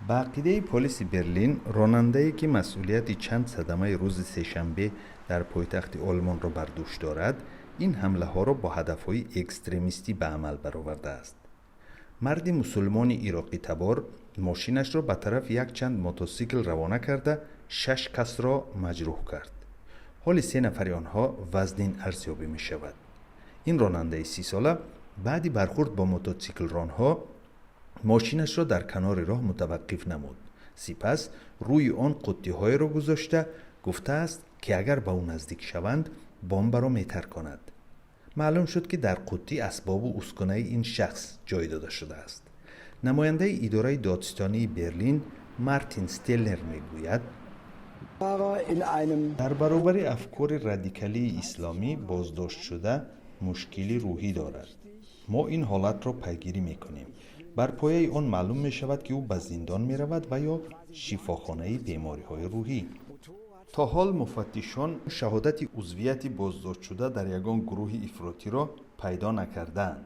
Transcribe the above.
Ба ақидаи полиси Берлин, ронандае, ки масъулияти чанд садамаи рӯзи сешанбе дар пойтахти Олмонро бар дӯш дорад, ин ҳамлаҳоро бо ҳадафҳои экстремистӣ ба амал баровардааст. Марди мусулмони ироқитабор мошинашро ба тарафи якчанд мотосикл равона карда, шаш касро маҷрӯҳ кард. Ҳоли се нафари онҳо вазнин арзёбӣ мешавад. Ин ронандаи 30-сола баъди бархурд бо мотосиклронҳо мошинашро дар канори роҳ мутаваққиф намуд, сипас рӯи он қуттиҳоеро гузошта, гуфтааст, ки агар ба ӯ наздик шаванд, бомбаро метарконад. Маълум шуд, ки дар қуттӣ асбобу ускунаи ин шахс ҷой дода шудааст. Намояндаи идораи додситонии Берлин Мартин Стеллер мегӯяд: дар баробари афкори радикалии исломӣ боздоштшуда мушкили рӯҳӣ дорад. Мо ин ҳолатро пайгирӣ мекунем. Бар пояи он маълум мешавад, ки ӯ ба зиндон меравад ва ё шифохонаи бемориҳои рӯҳӣ. То ҳол муфаттишон шаҳодати узвияти боздоштшуда дар ягон гурӯҳи ифротиро пайдо накардаанд.